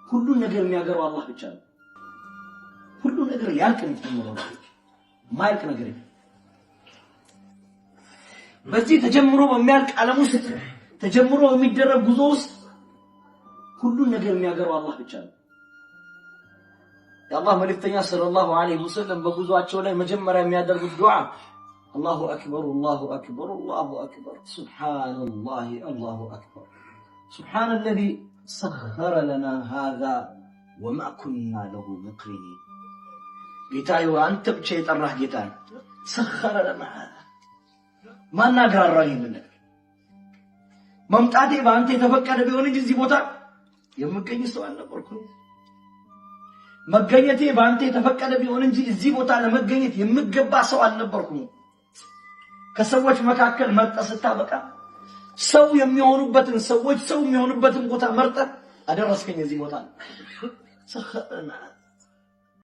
ሁሉን ነገር የሚያገረው አላህ ብቻ ነው። ሁሉ ነገር ያልቅ ነው የተጀመረው፣ ማያልቅ ነገር የለም። በዚህ ተጀምሮ በሚያልቅ ዓለም ውስጥ፣ ተጀምሮ በሚደረግ ጉዞ ውስጥ ሁሉን ነገር የሚያገረው አላህ ብቻ ነው። የአላህ መልእክተኛ ሰለላሁ ዐለይሂ ወሰለም በጉዟቸው ላይ መጀመሪያ የሚያደርጉት ዱዓ አላሁ አክበር፣ አላሁ አክበር፣ አላሁ አክበር፣ ሱብሓነላሂ፣ አላሁ አክበር፣ ሱብሓነ ለዚ ሰኸረ ለና ሃዛ ወማ ኩና ለሁ ሙቅሪኒን። ጌታዬ ሆይ፣ አንተ ብቻ የጠራህ ጌታ ነህ። ሰኸረ ለና ሃዛ፣ ማን አግራራው ይህንን ነገር? መምጣቴ በአንተ የተፈቀደ ቢሆን እንጂ እዚህ ቦታ የምገኝ ሰው አልነበርኩም። መገኘቴ በአንተ የተፈቀደ ቢሆን እንጂ እዚህ ቦታ ለመገኘት የምገባ ሰው አልነበርኩም። ከሰዎች መካከል መርጠህ ስታበቃ ሰው የሚሆኑበትን፣ ሰዎች ሰው የሚሆኑበትን ቦታ መርጠህ አደረስከኝ እዚህ ቦታ። ሰኸረ ለና።